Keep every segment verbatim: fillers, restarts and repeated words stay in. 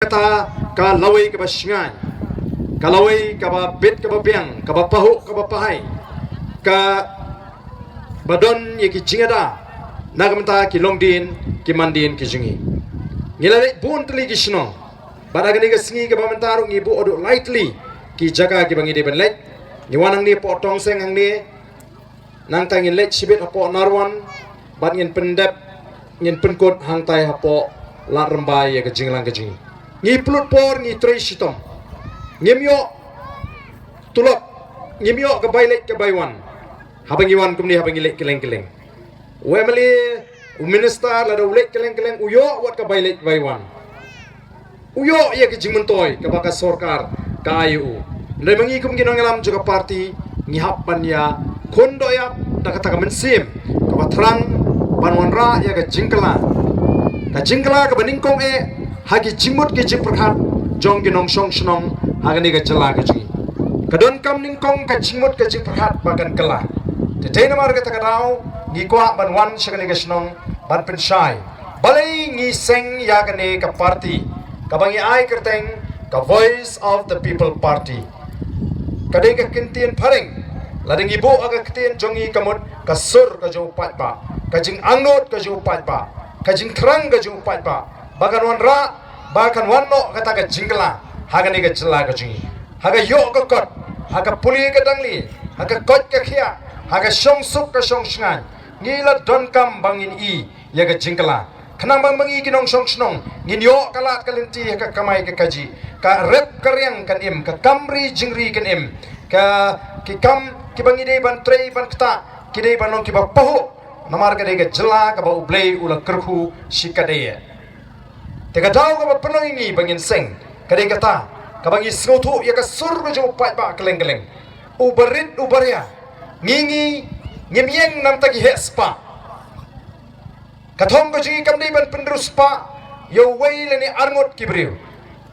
Ta ka lawei kaba shngaiñ, ka lawei kaba bit kaba biang, kaba pahuh kaba pahai, kaba don ïa ki jingada na ka bynta ki longdien ki mandien ki jong ngi. Ngi la leit bun tylli ki shnong, bad ha kane ka sngi kaba mynta ruh ngi buh haduh lai tylli ki jaka kiba ngi dei ban leit. Ngi wan hangne hapoh Tongseng hangne, nangta ngin leit shibit hapoh Narwan, bad ngin pyndep, ngin pynkut hangtai hapoh Lad Rymbai ïa ka jingïalang ka jong ngi. Ngi pynlut por, ngi trei shitom. Ngim ïoh tulop, ngim ïoh ka bai leit ka bai wan. Haba ngi wan kumne, haba ngi leit kylleng kylleng, u M L A, u minister, lada u leit kylleng kylleng, u ïoh wat ka bai leit bai wan. U ïoh ïa ka jingmyntoi kaba ka sorkar ka ai ïa u. Hynrei ma ngi kum ki nongïalam jong ka party, ngi hap ban ïakhun dohnud da kata ka mynsiem kaba thrang ban wanrah ïa ka jingkylla, ka jingkylla kaba nyngkong eh ha ki jingmut ki jingpyrkhat jong ki nongshong shnong ha kane ka jylla ka jong ngi. Ka donkam nyngkong ka jingmut ka jingpyrkhat ba kan kylla. Te dei namar kata ka daw ngi kwah ban wan sha kane ka shnong ban pynshai balei ngi seng ïa kane ka party kaba ngi ai kyrteng ka Voice of the People Party. Ka dei ka ktien phareng, lada ngi buh ha ka ktien jong ngi ka mut ka sur ka jong u paidbah, ka jingangnud ka jong u paidbah, ka jingthrang ka jong u paidbah, ba kan wanrah, ba kan wan noh kata ka jingkylla ha kane ka jylla ka jong ngi. Ha ka ïoh ka kot, ha ka pule ka dangli, ha ka koit ka khiah, ha ka shong suk ka shong shngaiñ, ngi la donkam ba ngin i ïa ka jingkylla. Khnang ba ma ngi ki nongshong shnong ngin ïoh ka lad ka lynti ha ka kamai ka kajih, ka rep ka riang kan im, ka kam ri jingri kan im, ka, ki kam kiba ngi dei ban trei ban ktah ki dei ban long kiba pahuh, namar ka dei ka jylla kaba U Blei u la kyrkhu shi katdei. Te ka daw kaba pynlong ïa ngi ba ngin seng ka dei kata kaba ngi sngewthuh ïa ka sur ka jong u paidbah kylleng kylleng, u barit u baria. Ngi, ngi, ngim ïeng namar ki heh spah. Ka thong ka jong ngi kam dei ban pynriewspah ïa uwei lane arngut ki briew.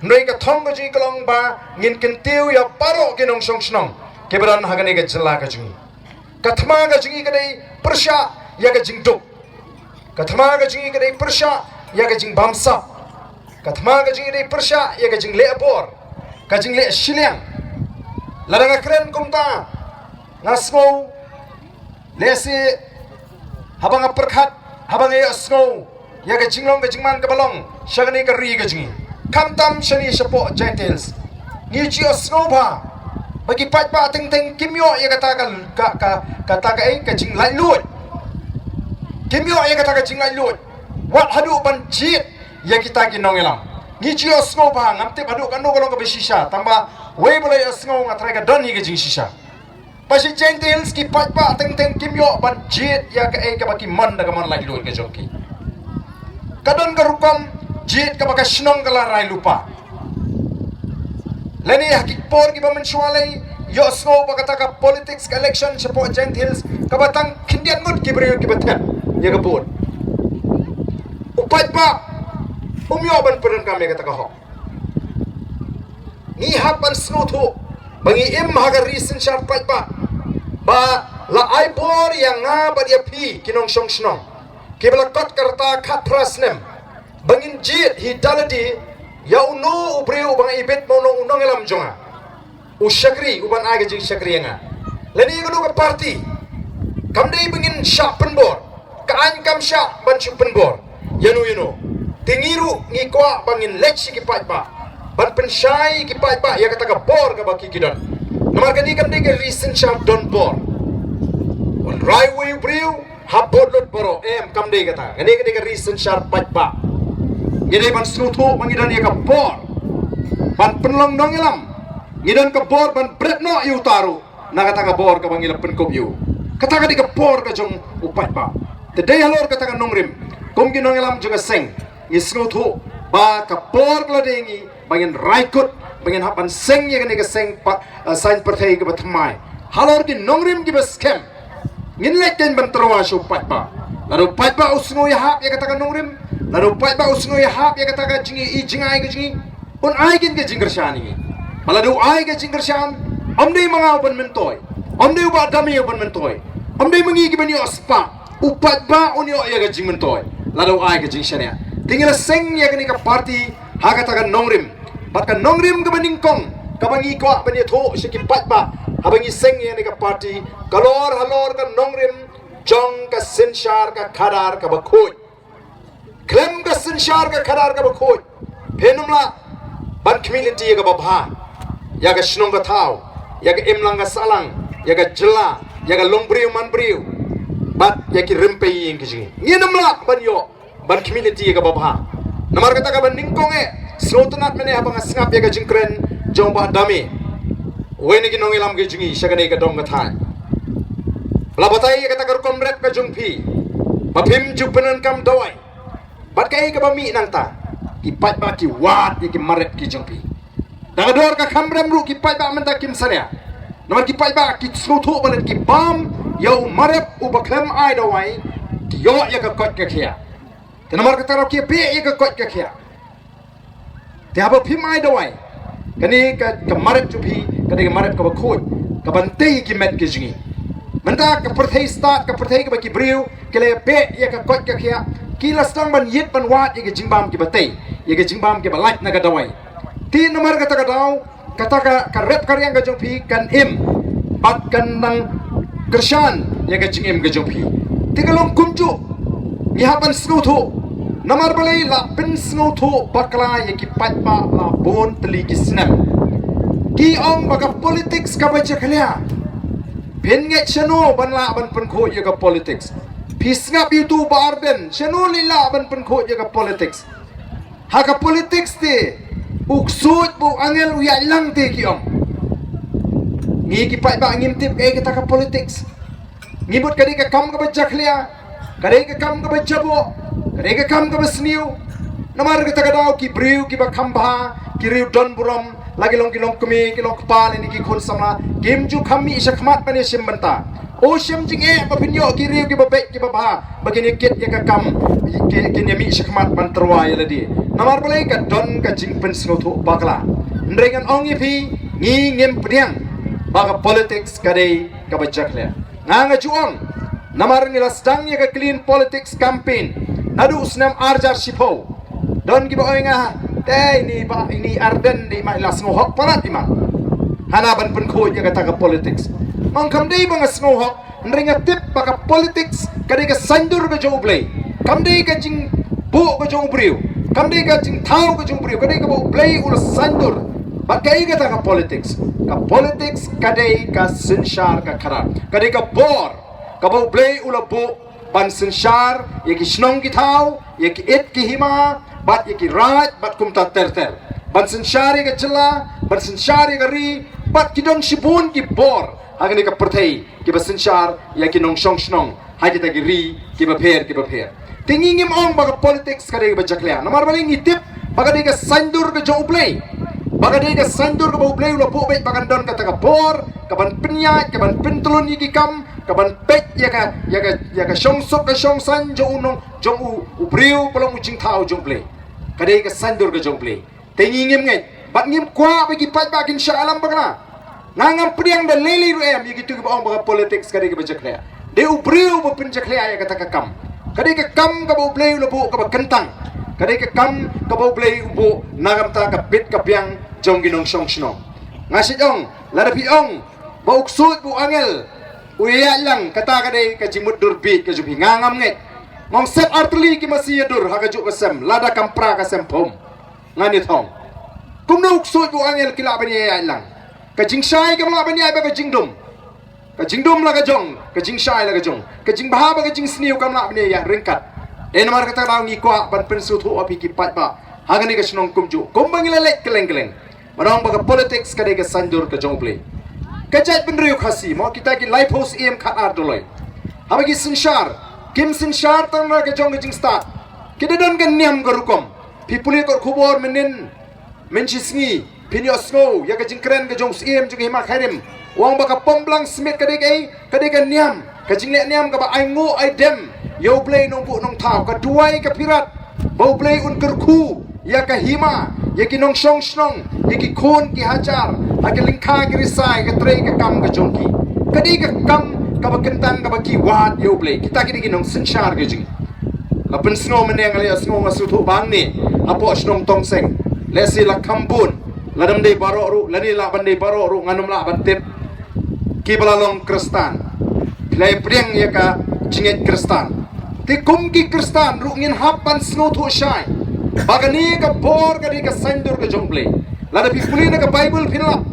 Hynrei ka thong ka jong ngi ka long ba ngin kyntiew ïa baroh ki nongshong shnong kiba don ha kane ka jylla ka jong ngi. Ka thma ka jong ngi ka dei pyrshah ïa ka jingduk. Ka thma ka jong ngi ka dei pyrshah ïa ka jingbamsap. Ka thma ka jong ngi ka dei pyrshah ïa ka jingleh bor, ka jingleh shiliang. Lada nga kren kumta, nga sngew lehse haba nga pyrkhat, haba nga ïohsngew ïa ka jinglong ka jingman kaba long sha kane ka ri ka jong ngi, khamtam shane shapoh Jaintia Hills, ngi ju ïohsngew bha ba ki paidbah teng teng kim ïoh ïa kata ka, ka, ka, kata ka, eh, ka jinglaitluid. Kim ïoh ïa kata ka jinglaitluid wat haduh ban jied ïa kita ki nongïalam. Ngi ju ïohsngew bha, ngam tip haduh katno ka long kaba shisha, tangba wei ba la ïohsngew nga tharai ka don hi ka jingshisha. Ba sha Jaintia Hills ki paidbah teng teng kim ïoh ban jied ïa kaei kaba ki mon da ka mon laitluid ka jong ki. Ka don ka rukom jied kaba ka shnong ka la rai lypa. Lane ha ki por kiba mynshuwa lei, ïohsngew ba kata ka politics ka election shapoh Jaintia Hills kaba tang khyndiat ngut ki briew kiba thied ïa ka vote. U paidbah um ïoh ban pyndonkam ïa kata ka hok. Ngi hap ban sngewthuh ba ngi im ha ka ri synshar paidbah ba la ai bor ïa nga bad ïa phi ki nongshong shnong kiba la kot ka rta khatphra snem ba ngin jied hi da lade ïa uno u briew uba nga ibit ma uno u nongïalam jong nga, u shakri, uban ai ka jingshakri ïa nga. Lane ïa kano ka party. Kam dei ba ngin shah pynbor, ka aiñ kam shah ban shu pynbor ïano ïano. Te ngi ruh ngi kwah ba ngin leit sha ki paidbah ban pynshai ïa ki paidbah ïa kata ka bor kaba ki ki don. Namar kane kam dei ka ri synshar don bor. Wan rai uwei u briew, hap vote lut baroh, em, kam dei kata. Kane ka dei ka ri synshar paidbah. Ngi dei ban sngewthuh ba ngi don ïa ka bor ban pynlong nongïalam. Ngi don ka bor ban bret noh ïa uta ruh na kata ka bor kaba ngi la pynkup ïa u. Kata ka dei ka bor ka jong u paidbah. Te dei halor kata ka nongrim, kum ki nongïalam jong ka seng, ngi sngewthuh ba ka bor ka la dei ngi ba ngin rai kut, ba ngin hap ban seng ïa kane ka seng pa, eh, saiñ pyrthei kaba thymmai halor ki nongrim kiba skhem. Ngin leit kein ban tyrwa sha u paidbah. Lada u paidbah u sngew ïahap ïa kata ka nongrim, lada u paidbah u sngew ïahap ïa kata ka jingi, i jingai ka jingi, un ai kein ka jingkyrshan ïa ngi. Ba lada u ai ka jingkyrshan, ym dei ma nga u ban myntoi, ym dei u Bah Dame u ban myntoi, ym dei ma ngi ki ban ïoh spah. U paidbah un ïoh ïa ka jingmyntoi lada u ai ka jingshaniah. Te ngi la seng ïa kane ka party Ha kata ka nongrim, bad ka nongrim kaba nyngkong kaba ngi kwah ban ïathuh sha ki paidbah haba ngi seng ïa kane ka party, ka long halor ka nongrim jong ka synshar ka khadar kaba khuid. Khlem ka synshar ka khadar kaba khuid, phin ym lah ban khmih lynti ïa kaba bha ïa ka shnong ka thaw, ïa ka imlang ka sahlang, ïa ka jylla, ïa ka longbriew manbriew, bad ïa ki rympei ïing ki jong ngi. Ngin ym lah ban ïoh ban khmih lynti ïa kaba bha. Namar kata kaba nyngkong eh, sngewtynnad mynne haba nga sngap ïa ka jingkren jong Bah Dame, uwei na ki nongïalam ki jong ngi sha kane ka dong ka thaiñ. La batai ïa kata ka rukom rep ka jong phi ba phim ju pyndonkam dawai. Bad kaei kaba mih nangta? Ki paidbah ki wad ïa ki mar rep ki jong phi. Da ka dor ka kham rem ruh ki paidbah mynta kim saria. Namar ki paidbah ki sngewthuh ba lada ki bam ïa u mar rep uba khlem ai dawai, ki ïoh ïa ka koit ka khiah. Te namar kata ruh ki beh ïa ka koit ka khiah. Te haba phim ai dawai, kane ka, ka mar rep jong phi ka dei ka mar rep kaba khuid, kaban tei ki met ki jong ngi. Mynta ka pyrthei stad, ka pyrthei kaba ki briew ki la beh ïa ka koit ka khiah, ki la sdang ban ïit ban wad ïa ka jingbam kiba tei, ïa ka jingbam kiba lait na ka dawai. Te namar kata ka daw, kata ka, ka rep ka riang ka jong phi kan im bad kan nang kyrshan ïa ka jingim ka jong phi. Te ka long kumjuh, ngi hap ban sngewthuh. Namar balei la pynsngewthuh bakla ïa ki paidbah la bun tylli ki snem? Ki ong ba ka politics kaba jakhlia. Phin ngeit shano ban lah ban pynkhuid ïa ka politics? Phi sngap ïa utu u Bah Ardent, shano lei lah ban pynkhuid ïa ka politics? Ha ka politics te u ksuid bad u angel u ïaid lang te, ki ong. Ngi ki paidbah ngim tip kaei kata ka politics. Ngi mut ka dei ka kam kaba jakhlia, ka dei ka kam kaba jaboh, ka dei ka kam kaba sniew. Namar kata ka daw ki briew kiba kham bha, ki riew don burom, la ki long, ki long kmie, ki long kpa lane ki khun samla, kim ju kham mih shakhmat ban ïashim bynta. O shim jingeh ba phin ïoh ki riew kiba beit kiba bha ba kin ïakit ïa ka kam, kin, kin ïamih shakhmat ban tyrwa ïa lade. Namar balei? Ka don ka jingpynsngewthuh bakla. Hynrei ngan ong ïa phi, ngi ngim pdiang ba ka politics ka dei kaba jakhlia. Nga, nga ju ong, namar ngi la sdang ïa ka clean politics campaign naduh u snem arhajar shiphew. Don kiba ong ïa nga, te ini Bah, ini Ardent dei ma i la sngewhok palat i ma, hana ban pynkhuid ïa kata ka politics. Nga ong kam dei ba nga sngewhok, hynrei nga tip ba ka politics ka dei ka saiñdur ka jong U Blei. Kam dei ka jingbuh ka jong u briew, kam dei ka jingthaw ka jong u briew, ka dei kaba U Blei u la saiñdur. Bad kaei kata ka politics? Ka politics ka dei ka synshar ka khadar, ka dei ka bor kaba U Blei u la buh ban synshar ïa ki shnong ki thaw, ïa ki it ki hima, bad ïa ki raid, bad kumta ter ter. Ban synshar ïa ka jylla, ban synshar ïa ka ri, bad ki don shibun ki bor ha kane ka pyrthei kiba synshar ïa ki nongshong shnong ha kita ki ri kiba pher kiba pher. Te ngi ngim ong ba ka politics ka dei kaba jakhlia. Namar balei? Ngi tip ba ka dei ka saiñdur ka jong U Blei. Ba ka dei ka saiñdur kaba U Blei u la buh beit ba kan don kata ka bor kaban pynïaid, kaban pyntlun ïa ki kam, kaban peit ïa ka, ïa ka, ïa ka shongsuk ka shongsaiñ jong u nong, jong u, u briew ba long u jingthaw jong U Blei. Ka dei ka saiñdur ka jong U Blei. Te ngi ngim ngeit bad ngim kwah ba ki paidbah kin shah ïalam bakla. Nga ngam pdiang da lei lei ruh em ïa kitu kiba ong ba ka politics ka dei kaba jakhlia. Dei u briew ba pynjakhlia ïa kata ka kam. Ka dei ka kam kaba U Blei u la buh kaba kyntang. Ka dei ka kam kaba U Blei u buh na ka bynta ka bit ka biang jong ki nongshong shnong. Nga shu ong, lada phi ong ba u ksuid bad u angel u ïaid lang, kata ka dei ka jingmutdur bieit ka jong phi, nga ngam ngeit. Nga ong set artylli ki masi ïadur ha kajuh ka sem, lada kam pra ka sem phom. Ngan ïathuh. Kumno u ksuid bad u angel ki lah ban ïaid lang? Ka jingshai kam lah ban ïaid bad ka jingdum. Ka jingdum la ka jong, ka jingshai la ka jong. Ka jingbha bad ka jingsniew kam lah ban ïaid ryngkat. Dei namar kata ka daw ngi kwah ban pynsngewthuh ïa phi ki paidbah ha kane ka shnong kumjuh, kumba ngi la leit kylleng kylleng, ban ong ba ka politics ka dei ka saiñdur ka jong U Blei. Ka jaitbynriew Khasi, mo, kita ki laiphew syiem khatar doloi, haba ki synshar, kim synshar tang na ka jong ka jingstad. Ki da don ka niam ka rukom. Phi pule kot khubor mynnin, mynshisngi phin ïohsngew ïa ka jingkren ka jong u syiem jong ka Hima Khyrim, u ong ba ka Pomblang Smit ka dei kaei? Ka dei ka niam, ka jingleh niam kaba ai nguh ai dem ïa U Blei Nongbuh Nongthaw. Ka duwai ka phirat ba U Blei un kyrkhu ïa ka hima, ïa ki nongshong shnong, ïa ki khun ki hajar ha ki lyngkha ki risa, ka trei ka kam ka jong ki. Ka dei ka kam kaba kyntang kaba ki wad ïa U Blei. Kita ki dei ki nongsynshar ka jong ngi. La pynsngew mynne, nga la ïohsngew, nga sngewthuh ba hangne hapoh shnong Tongseng, Lehse la kham bun, la dam dei baroh ruh, lane lah ban dei baroh ruh, ngan ym lah ban tip. Kiba la long Khristan, phi la ïa pdiang ïa ka jingngeit Khristan. Te kum ki Khristan ruh ngin hap ban sngewthuh shai ba kane ka bor ka dei ka saiñdur ka jong U Blei. Lada phi pule na ka Baibl phin lap.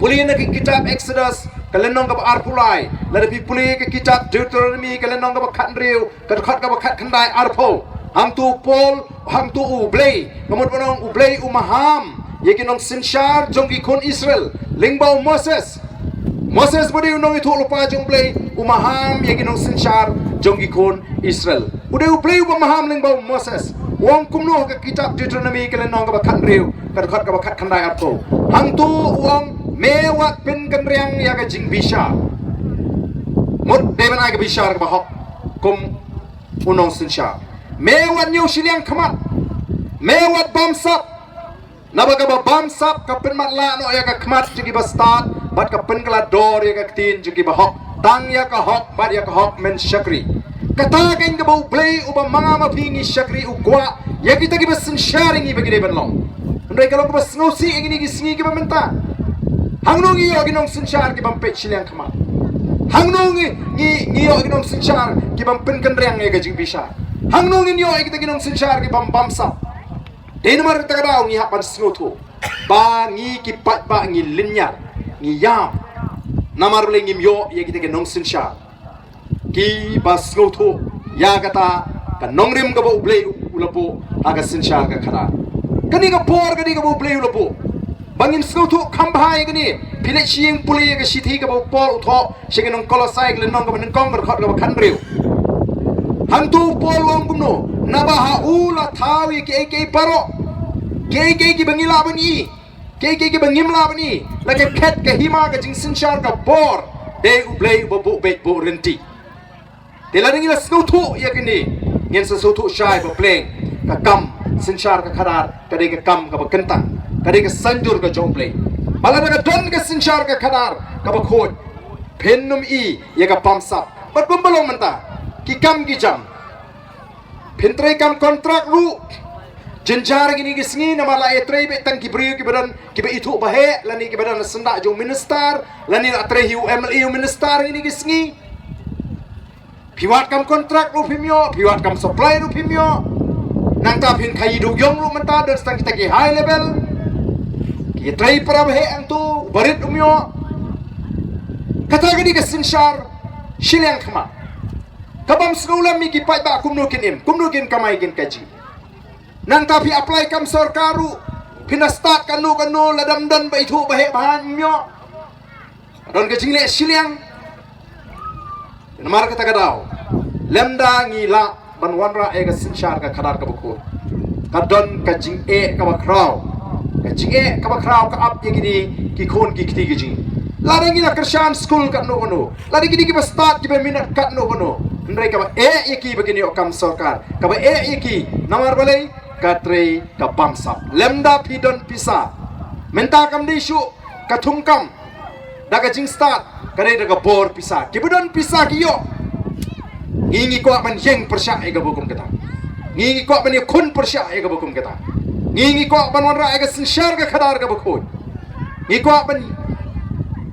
Pule na ki kitab Exodus ka lynnong kaba arphew lai, lada phi pule ka kitab Deuteronomi ka lynnong kaba khathynriew, ka dkhot kaba khatkhyndai, arphew. Hangto u Paul, hangto U Blei, ka mut ba u nong U Blei u maham ïa ki nongsynshar jong ki khun Israel lyngba u Moses. Moses ba dei u nongïathuhlypa jong U Blei, u maham ïa ki nongsynshar jong ki khun Israel. U dei U Blei uba maham lyngba u Moses. U ong kumno ha ka kitab Deuteronomi ka lynnong kaba khathynriew, ka dkhot kaba khatkhyndai, arphew? Hangto u ong, me wat pynkynriang ïa ka jingbishar. Mut dei ban ai ka bishar kaba hok kum u nongsynshar. Me wat ñiew shiliang khmat. Me wat bamsap. Naba kaba bamsap ka pynmatlah noh ïa ka khmat jong kiba stad bad ka pynkylla dor ïa ka ktien jong kiba hok. Tang ïa ka hok bad ïa ka hok men shakri. Kata keiñ kaba U Blei uba ma nga ma phi ngi shakri u kwah ïa kita kiba synshar ïa ngi ba ngi dei ban long. Hynrei ka long kaba sngewsih ïa kine ki sngi kiba mynta. Hangno ngi ïoh ki nongsynshar ki bym peit shiliang khmat? Hangno ngi, ngi, ngi ïoh ki nongsynshar ki bym pynkynriang ïa ka jingbishar? Hangno ngin ïoh ïa kita ki nongsynshar ki bym bamsap? Dei namar kata ka daw ngi hap ban sngewthuh ba ngi ki paidbah ngi lynñiar, ngi ïam. Namar balei ngim ïoh ïa kita ki nongsynshar kiba sngewthuh ïa kata ka nongrim kaba U Blei u la buh ha ka synshar ka khadar. Kane ka por kane kaba U Blei u la buh ba ngin sngewthuh kham bha ïa kane. Phi leit sha ïing pule ïa ka shithi kaba u Paul u thoh sha ki nong Kolosai ka lynnong kaba nyngkong ka dkhot kaba khathynriew. Hangto u Paul u ong kumno, naba ha u la thaw ïa kiei kiei baroh, kiei kiei kiba ngi lah ban i, kiei kiei kiba ngim lah ban i, la ka khet ka hima ka jingsynshar ka bor, dei U Blei uba buh beit buh rynti. Te lada ngi la sngewthuh ïa kine, ngin sa sngewthuh shai ba pleng ka kam synshar ka khadar ka dei ka kam kaba kyntang, ka dei ka saiñdur ka jong U Blei. Ba lada ka don ka synshar ka khadar kaba khuid, phin ym i ïa ka bamsap. Bad kumba long mynta, ki kam ki jam, phin trei kam kontrak ruh. Jynjar kine ki sngi namar la ïatrei beit tang ki briew kiba don, kiba ithuh ba heh lane kiba don ha syndah jong u minister, lane la trei hi u M L A u minister kine ki sngi. Phi wad kam kontrak ruh phim ïoh, phi wad kam supply ruh phim ïoh. Nangta phin kha ïa u dewïong ruh mynta don tang kita ki high level. Ki trei para ba heh hangto, barit um ïoh. Kata ka dei ka synshar shiliang khmat. Ka bym sngewlem ïa ki paidbah kumno kin im, kumno kin kamai kin kajih. Nangta phi apply kam sorkar ruh, phin da stad kano kano, lada ym don ba ithuh ba heh ba haiñ um ïoh. Don ka jingleh shiliang. Namar kata ka daw, lymda ngi lah ban wanrah ïa ka synshar ka khadar kaba khuid, ka don ka jingeh kaba khraw. Ka jingeh kaba khraw ka ap ïa kine ki khun ki kti ka jong ngi. Lada ngi la kyrshan skul katno kano, lada kine kiba stad kiba minot katno kano, hynrei kaba eh ïa ki ba kin ïoh kam sorkar, kaba eh ïa ki namar balei, ka trei ka bamsap. Lymda phi don pisa, mynta kam dei shuh ka thungkam da ka jingstad, ka dei da ka bor pisa. Kiba don pisa ki ïoh. Ngi ngi kwah ban ïeng pyrshah ïa kaba kum kata. Ngi ngi kwah ban ïakhun pyrshah ïa kaba kum kata. Ngi ngi kwah ban wanrah ïa ka synshar ka khadar kaba khuid. Ngi kwah ban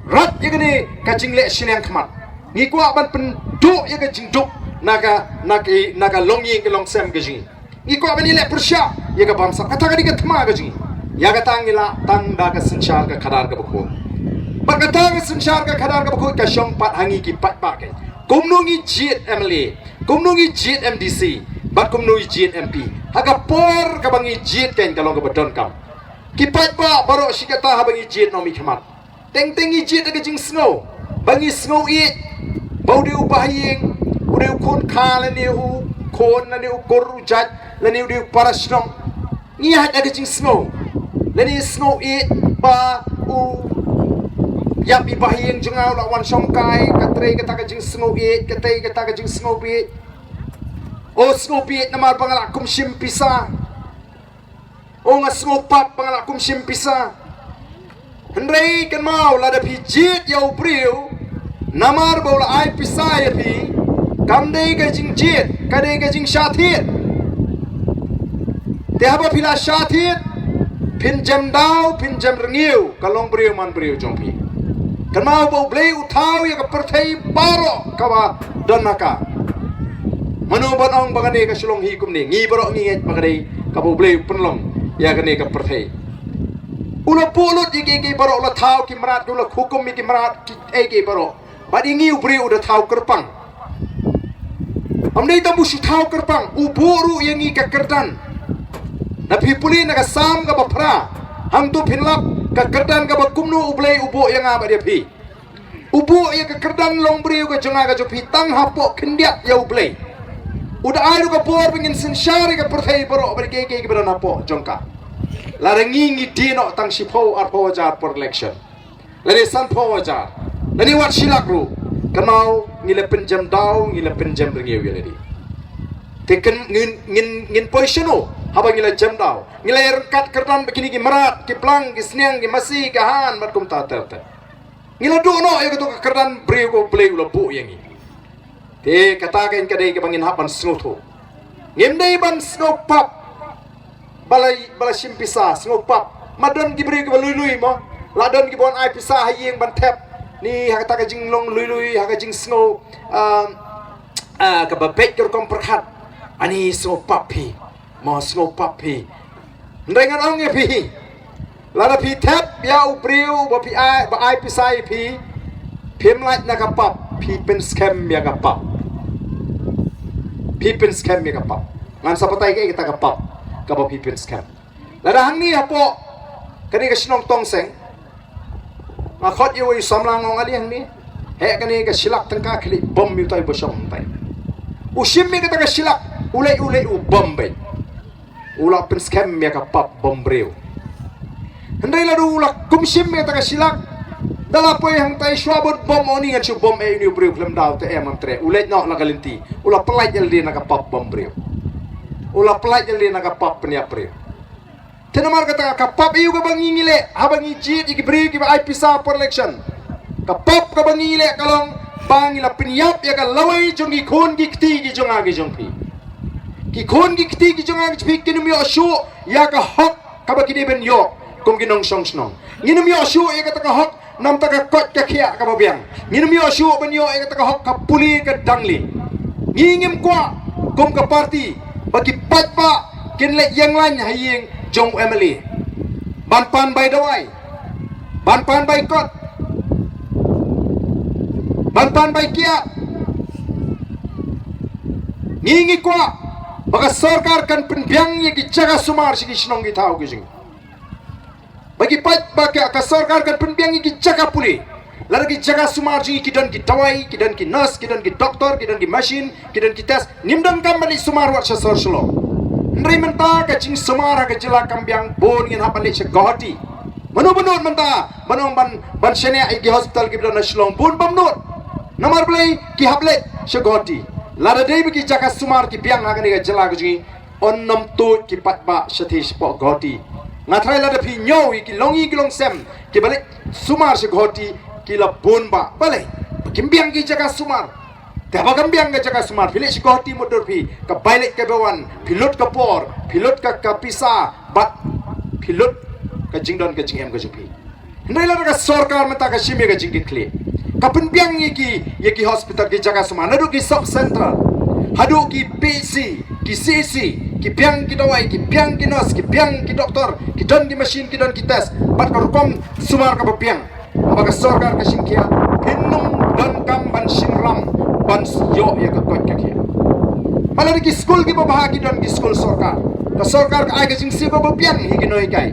rat ïa kane ka jingleh shiliang khmat. Ngi kwah ban pynduh ïa ka jingduk na ka, na ka, na ka longïing ka longsem ka jong ngi. Ngi kwah ban ïaleh pyrshah ïa ka bamsap. Kata ka dei ka thma ka jong ngi. Ïa kata ngi lah tang da ka synshar ka khadar kaba khuid. Bad kata ka synshar ka khadar kaba khuid ka shong pat ha ngi ki paidbah keiñ. Kumno ngi jied M L A, kumno ngi jied M D C, bad kumno ngi jied M P. Ha ka por kaba ngi jied keiñ ka long kaba donkam. Ki paidbah baroh shi katta haba ngi jied nongmihkhmat, teng teng ngi jied da ka jingsngew ba ngi sngew ïeit ba u dei u bahaïing, u dei u khun kha lane u khun lane u kur u jait lane u dei u para shnong. Ngi ïaid da ka jingsngew lane sngew ïeit ba u ïap i bahaïing jong nga u la wan shongkai, ka trei kata ka jingsngew ïeit, ka trei kata ka jingsngew bieit. O sngew bieit namar ba nga la kum shim pisa. O nga sngew pap ba nga la kum shim pisa. Hynrei kynmaw, lada phi jied ïa u briew namar ba u la ai pisa ïa phi, kam dei ka jingjied, ka dei ka jingshah thied. Te haba phi la shah thied, Phin jem daw, phin jem rngiew ka longbriew manbriew jong phi. Kynmaw ba U Blei u thaw ïa ka pyrthei baroh kaba don ha ka. Mano ban ong ba kane ka shlong hi kumne? Ngi baroh ngi ngeit ba ka dei kaba U Blei u pynlong ïa kane ka pyrthei. U la buh lut ïa kiei kiei baroh, u la thaw ki mrad, u la hukum ïa ki mrad, kiei kiei baroh. Bad ïa ngi u briew u da thaw kyrpang. Ym dei tang ba u shu thaw kyrpang, u buh ruh ïa ngi ka kyrdan. Lada phi pule na ka Salm kaba phra, hangto phin lap ka kyrdan kaba kumno U Blei u buh ïa nga bad ïa phi. U buh ïa ka kyrdan longbriew ka jong nga ka jong phi tang hapoh khyndiat ïa U Blei. U da ai ruh ka bor ba ngin synshar ïa ka pyrthei baroh bad kiei kiei kiba don hapoh jong ka. Lada ngi ngi die noh tang shiphew arphew hajar por election, lane sanphew hajar, lane wat shi lak ruh, kynmaw ngi la pynjem daw, ngi la pynjem rngiew ïa lade. Te ngin, ngin, ngin poi shano haba ngi la jem daw? Ngi la ïa ryngkat kyrdan bad kine ki mrad, ki blang, ki sniang, ki masi, ki han, bad kumta ter ter. Ngi la duh noh ïa kato ka kyrdan briew kaba U Blei u la buh ïa ngi. Te kata ka dei kaba ngin hap ban sngewthuh. Ngim dei ban sngew pap ba la, ba la shim pisa, sngew pap. Ym don ki briew kiba lui lui mo. La don kiba wan ai pisa ha ïing ban thep. Ni ha kata ka jinglong lui lui, ha ka jingsngew, ah, ah, kaba beit ka rukom pyrkhat. Ani sngew pap phi. Mo, sngew pap phi. Hynrei ngan ong ïa phi, lada phi thep ïa u briew ba phi ai, ba ai pisa ïa phi, phim lait na ka pap, phi pynskhem ïa ka pap. Phi pynskhem ïa ka pap. Ngan sa batai kaei kata ka pap kaba phi pynskhem. Lada hangne hapoh kane ka shnong Tongseng, nga khot ïa uwei u samla, nga ong, ale hangne, heh kane ka shi lak tyngka, khie leit bom ïa utai uba shong hangtai. U shim ïa kata ka shi lak, u leit, u leit u bom beit. U la pynskhem ïa ka pap bom briew. Hynrei lada u la kum shim ïa kata ka shi lak, da la poi hangtai, shuwa ban bom, ong, ngan shu bom ïa une u briew khlem daw te em, ym treh. U leit noh la ka lynti. U la pyllait ïa lade na ka pap bom briew. U la pyllait ïa lade na ka pap pynïap briew. Te namar kata ka pap aïu kaba ngi ngi leh haba ngi jied ïa ki briew kiba ai pisa por election? Ka pap kaba ngi ngi leh ka long ba ngi la pynïap ïa ka lawei jong ki khun ki kti ki jong nga ki jong phi. Ki khun ki kti ki jong nga ki jong phi kin ym ïoh shuh ïa ka hok kaba ki dei ban ïoh kum ki nongshong shnong. Ngin ym ïoh shuh ïa kata ka hok namar ka koit ka khiah kaba biang. Ngin ym ïoh shuh ban ïoh ïa kata ka hok ka pule ka dang lieh. Ngi ngim kwah kum ka party ba ki paidbah kin leit ïeng lain ha ïing jong u M L A ban pan bai dawai, ban pan bai kot, ban pan bai kiad. Ngi ngi kwah ba ka sorkar kan pynbiang ïa ki jaka sumar sha ki shnong ki thaw ki jong ngi. Ba ki paid, ba ka, ka sorkar kan pynbiang ïa ki jaka pule. Lada ki jaka sumar jong ngi ki don ki dawai, ki don ki nurse, ki don ki doktor, ki don ki machine, ki don ki test, ngim donkam ban leit sumar wat sha sor Shillong. Hynrei mynta ka jingsumar ha ka jylla kam biang, bun ngin hap ban leit sha Guwahati. Mano ba nud mynta ban ong ban, ban shaniah ïa ki hospital kiba don ha Shillong? Bun bym nud. Namar balei? Ki hap leit sha Guwahati. Lada dei ba ki jaka sumar ki biang ha kane ka jylla ka jong ngi, yn ym tuid ki paidbah shathie shapoh Guwahati. Nga tharai lada phi ñiew ïa ki longïing ki longsem kiba leit sumar sha Guwahati, ki la bun bha. Balei? Ba kim biang ki jaka sumar. Te haba kam biang ka jaka sumar, phi leit sha Guwahati mutdur phi, ka bai leit ka bai wan, phi lut ka por, phi lut ka, ka pisa, bad phi lut ka jingdon ka jingem ka jong phi. Hynrei lada ka sorkar mynta ka shim ïa ka jingkitkhlieh, ka pynbiang ïa ki, ïa ki hospital, ki jaka sumar, naduh ki sub central haduh ki P H C, ki C H C, ki biang ki dawai, ki biang ki nurse, ki biang ki doktor, ki don ki machine, ki don ki test, bad ka rukom sumar kaba biang. Haba ka sorkar ka shim khia, phin ym donkam ban shim ram ban ïoh ïa ka koit ka khiah. Bad lada ki skul kiba bha ki don ki skul sorkar, ka sorkar ka ai ka jingsiew kaba biang ha ki nonghikai.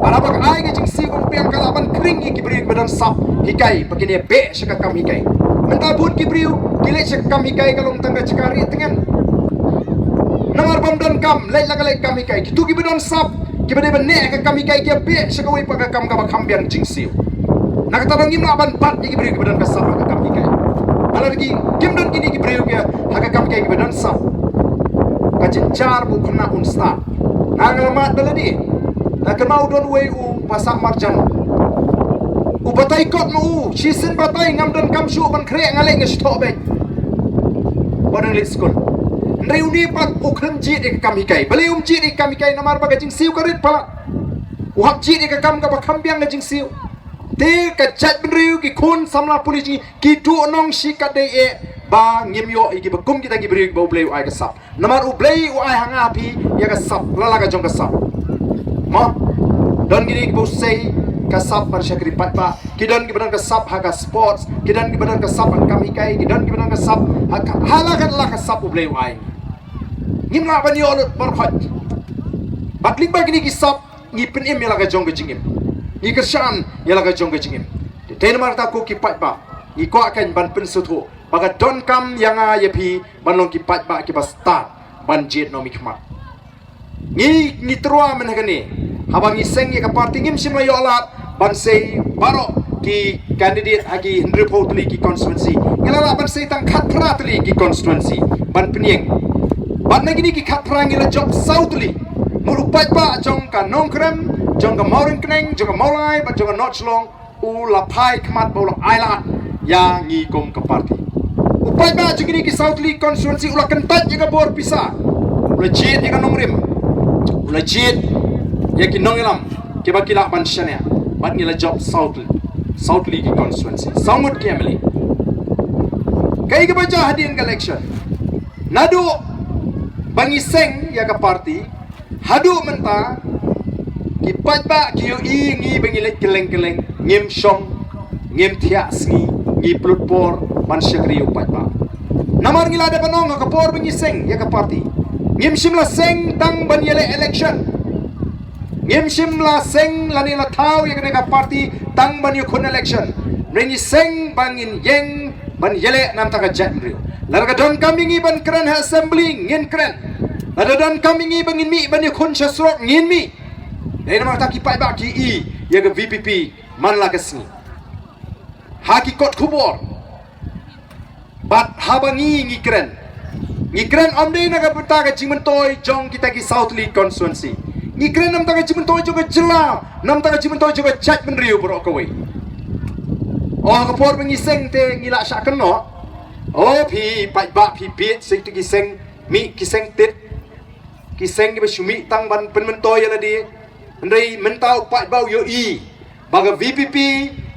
Bad haba ka ai ka jingsiew kaba biang, ka lah ban khring ïa ki briew kiba don sap hikai ba kin ïa beh sha ka kam hikai. Mynta bun ki briew ki leit sha ka kam hikai ka long tang ka jaka rieh tngen. Namar bym don kam, leit la ka leit kam hikai. Kito kiba don sap, kiba dei ban neh ha ka kam hikai, ki ïa beh sha kawei pat ka kam kaba kham biang jingsiew. Na kata daw ngim lah ban bat ïa ki briew kiba don ka sap ha ka kam hikai. Halor ki, kim don kine ki briew ki ha ka kam hikai kiba don sap, ka jynjar ba u khynnah un stad. Nga nga la mad da lade. Nga kynmaw u don uwei u pastor marjan. U batai kot ma u, shisien batai, ngam don kam shuh ban khreh, nga leit nga shu thoh beit. Ba dang leit skul. Hynrei une pat u khlem jied ïa ka kam hikai. Balei um jied ïa ka kam hikai? Namar ba ka jingsiew ka rit palat. U hap jied ïa ka kam kaba kham biang ka jingsiew. Te ka jaitbynriew, ki khun samla pule jong ngi, ki duhnong shikatdei eh ba ngim ïoh ïa kiba kum kita ki briew kiba U Blei u ai ka sap. Namar U Blei u ai ha nga ha phi ïa ka sap, la la ka jong ka sap. Mo? Don kine kiba u sei ka sap ban shakri paidbah, ki don kiba don ka sap ha ka sports, ki don kiba don ka sap ha ka kam hikai, ki don kiba don ka sap ha ka, ha la ka, la ka sap U Blei u ai. Ngim lah ban ïoh lut baroh khoit. Bad lyngba kine ki sap ngi pynim ïa la ka jong ka jingim, ngi kyrshan ïa la ka jong ka jingim. Te namar kata ko ki paidbah, ngi kwah kan ban pynsngewthuh ba ka donkam ïa nga ïa phi ban long ki paidbah kiba stad ban jied noh mihkhmat. Ngi, ngi tyrwa mynta kane, haba ngi seng ïa ka party, ngim shym la ïoh lad ban sei baroh ki candidate ha ki hynriewphew tylli ki constituency. Ngi la lah ban sei tang khatphra tylli ki constituency ban pynïeng. Bad na kine ki khatphra ngi la jop saw tylli. Mut u paidbah jong ka Nongkrem, jong ka Mawryngkneng, jong ka Mawlai bad jong ka North Shillong, u la phai khmat bad u la ailad ïa ngi kum ka party. U paidbah jong kine ki saw tylli constituency u la kyntait ïa ka bor pisa, u la jied ïa ka nongrim, u la jied ïa ki nongïalam kiba ki lah ban shaniah. Bad ngi la jop saw tylli, saw tylli ki constituency, saw ngut ki M L A. Kaei kaba jia hadien ka election? Naduh ba ngi seng ïa ka party haduh mynta, ki paidbah ki ïohi ïa ngi ba ngi leit kylleng kylleng, ngim shong, ngim thiah sngi, ngi pynlut por ban shakri ïa u paidbah. Namar ngi la dep ban ong ha ka por ba ngi seng ïa ka party, ngim shym la seng tang ban ïaleh election. Ngim shym la seng lane la thaw ïa kane ka party tang ban ïakhun election. Ngi seng ba ngin ïeng ban ïaleh na ka bynta ka jaitbynriew. Lada ka donkam ïa ngi ban kren ha assembly, ngin kren. Lada donkam ïa ngi ba ngin mih ban ïakhun sha surok, ngin mih. Dei namar kata ki paidbah ki ïohi ïa ka V P P man la ka sngi ha ki kot khubor. Bad haba ngi, ngi kren, ngi kren ym dei na ka bynta ka jingmyntoi jong kita ki saw tylli constituency. Ngi kren na ka bynta ka jingmyntoi jong ka jylla, na ka bynta ka jingmyntoi jong ka jaitbynriew baroh kawei. Oh, ha ka por ba ngi seng te ngi la shah kynnoh, oh, phi paidbah phi bieit seh, to ki seng mih, ki seng tied, ki seng kiba shu mih tang ban pynmyntoi ïa lade. Hynrei mynta u paidbah u ïohi ba ka V P P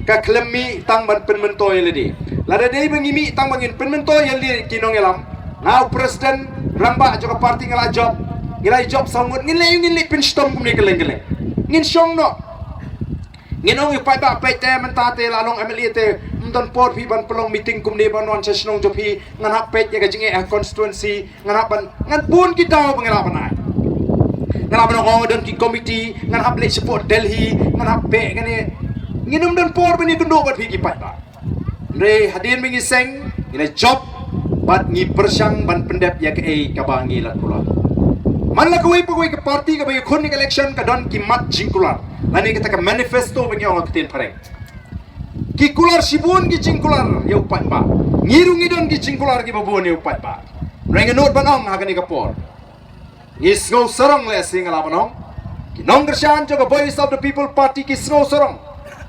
ka khlem mih tang ban pynmyntoi ïa lade. Lada dei ba ngi mih tang ba ngin pynmyntoi ïa lade ki nongïalam, nga u president rangbah jong ka party nga la jop, ngi la jop saw ngut, ngin leh, ngin leh pynshitom kumne kylleng kylleng. Ngin shong noh. Ngin ong ïa u paidbah, peit te mynta te la long M L A te, ym don por phi ban pynlong meeting kumne ban wan sha shnong jong phi, ngan hap peit ïa ka jingeh ha constituency, ngan hap ban, ngan bun ki daw ba ngan hap ban ai. Ngan hap ban ong, oh, don ki committee, ngan hap leit shapoh Delhi, ngan hap beh kane. Ngin ym don por ban ïakynduh bad phi ki paidbah. Hynrei hadien ba ngi seng, ngi la jop bad ngi pyrshang ban pyndep ïa kaei kaba ngi la kular. Man la kawei pa kawei ka party kaba ïakhun ïa ka election ka don ki mat jingkular, lane kata ka manifesto ba ngi ong ha ka ktien phareng. Ki kular shibun ki jingkular ïa u paidbah. Ngi ruh ngi don ki jingkular kiba bun ïa u paidbah. Hynrei nga nud ban ong ha kane ka por, ngi sngew sarong lehse, nga lah ban ong, ki nongkyrshan jong ka Voice of the People Party ki sngew sarong.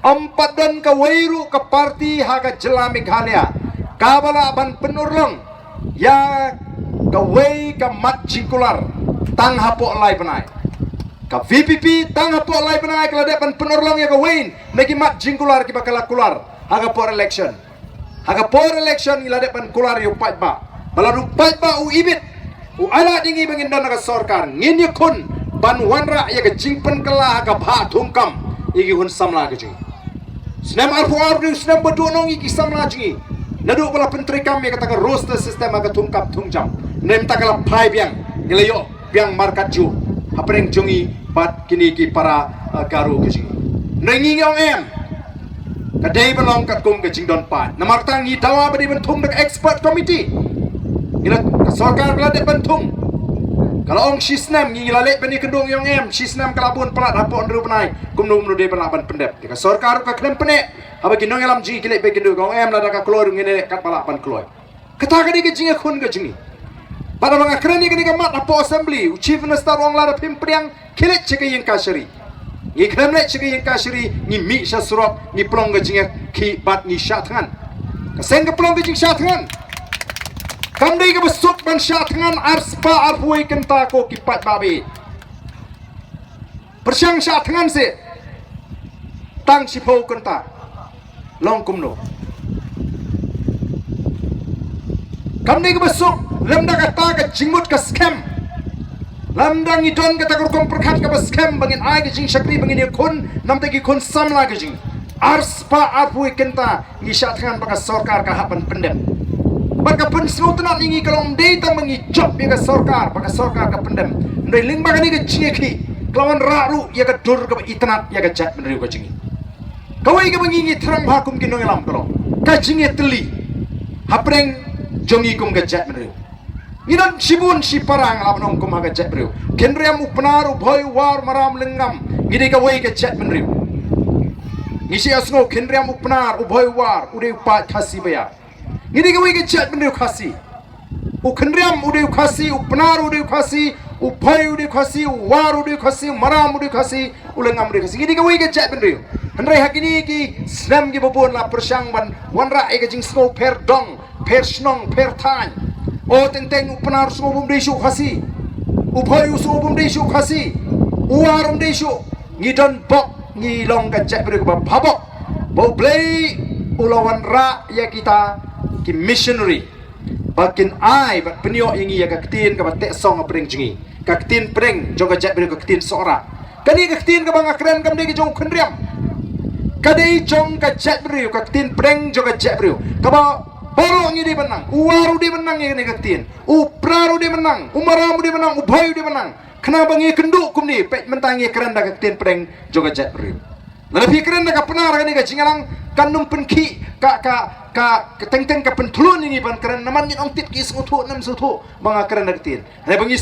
Ym pat don kawei ruh ka party ha ka jylla Meghalaya kaba lah ban pynurlong ïa kawei ka mat jingkular tang hapoh lai bnai. Ka V P P tang hapoh lai bnai ka la dep ban pynurlong ïa kawei na ki mat jingkular kiba ka la kular ha ka por election. Ha ka por election ngi la dep ban kular ïa u paidbah. Ba lada u paidbah u ibit, u ailad ïa ngi ba ngin don ha ka sorkar, ngin ïakhun ban wanrah ïa ka jingpynkylla ha ka bhah thungkam ïa ki khun samla ka jong ngi. Snem arphew ar u dei u snem ba duhnong ïa ki samla jong ngi. Naduh ba la pyntreikam ïa kata ka roster system ha ka thungkam thungjam, na mynta ka la phai biang, ngi la ïoh biang markatjuh hapdeng jong ngi bad kine ki para, uh, Garo ka jong ngi. Hynrei ngi ngi ong em, ka dei ban long katkum ka jingdon paid. Namar kata ngi dawa ba dei ban thung da ka expert committee. Ngi la, ka sorkar ka la dep ban thung. Ka la ong shi snem, ngi ngi la leit ban ïakynduh, ngi ong em, shi snem ka la bun palat, hapoh hynriew bnai kumno kumno dei ban lah ban pyndep. Te ka sorkar ka khlem pyneh. Haba ki nongïalam jong ngi ki leit ban ïakynduh, ka ong em, lada ka kloi ruh ngin leh katba lah ban kloi. Kata ka dei ka jingïakhun ka jong ngi. Bad haba nga kren ïa kane ka mat hapoh assembly, u Chief Minister u ong lada phim pdiang, khie leit sha ka ïing kashari. Ngi khlem leit sha ka ïing kashari, ngi mih sha surok, ngi pynlong ka jingïakhih bad ngi shah thngan. Ka seng ka pynlong ka jingshah thngan. Kam dei kaba suk ban shah thngan arspah arphew wei kynta ko ki paidbah ba ïeit. Pyrshang shah thngan seh. Tang shiphew kynta. Long kumno? Kam dei kaba suk, lymda kata ka jingmut ka skhem. Lymda ngi don kata ka rukom pyrkhat kaba skhem ba ngin ai ka jingshakri ba ngin ïakhun, namta ki khun samla ka jing. Arspah arphew kynta ngi shah thngan ba ka sorkar ka hap ban pyndem. Bad ka pynsngewtynnat ïa ngi ka long ym dei tang ba ngi jop ïa ka sorkar, ba ka sorkar ka pyndem. Ym dei lyngba kane ka jingïakhih, ka la wanrah ruh ïa ka dur kaba itynnat ïa ka jaitbynriew ka jong ngi. Kawei kaba ngi ngi thrang bha kum ki nongïalam ka long ka jingïatylli hapdeng jong ngi kum ka jaitbynriew. Ngi don shibun shi para nga la ban ong kum ha ka jaitbynriew. Khynriam, u Pnar, u Bhoi, u War, u Maram, u Lyngngam. Ngi dei kawei ka jaitbynriew. Ngi shu ïohsngew Khynriam, u Pnar, u Bhoi, u War, u dei u paid Khasi ba ïa. Ngi dei kawei ka jaitbynriew Khasi. U Khynriam u dei u Khasi, u Pnar u dei u Khasi, u Bhoi u dei u Khasi, u War u dei u Khasi, u Maram u dei u Khasi, u Lyngngam u dei u Khasi. Ngi dei kawei ka jaitbynriew. Hynrei ha kine ki snem kiba bun la pyrshang ban wanrah ïa ka jingsngew pher dong, pher shnong, pher thaiñ. O teng teng u Pnar u sngew bym dei shuh u Khasi. U Bhoi u sngew bym dei shuh u Khasi. U War um dei shuh. Ngi don bok, ngi long ka jaitbynriew kaba bha bok. Ba U Blei u la wanrah ïa kita ki missionary ba kin ai bad pynïoh ïa ngi ïa ka ktien kaba teh song hapdeng jong ngi. Ka ktien pdeng jong ka jaitbynriew, ka ktien Sohra. Kane ka ktien kaba nga kren kam dei ka jong u Khynriam. Ka dei jong ka jaitbynriew, ka ktien pdeng jong ka jaitbynriew. Kaba baroh ngi dei ban nang, u War u dei ban nang ïa kane ka ktien. U Pnar u dei ban nang, u Maram u dei ban nang, u Bhoi u dei ban nang. Khnang ba ngi kynduh kumne, peit mynta ngi kren da ka ktien pdeng jong ka jaitbynriew. Lada phi kren da ka Pnar kane ka jingïalang, kan ym pynkhih ka, ka, ka, ka teng teng ka pynthlun ïa ngi ban kren, namar ngin ong tied ki sngewthuh, ym sngewthuh ba nga kren da ka ktien. Hynrei ba ngi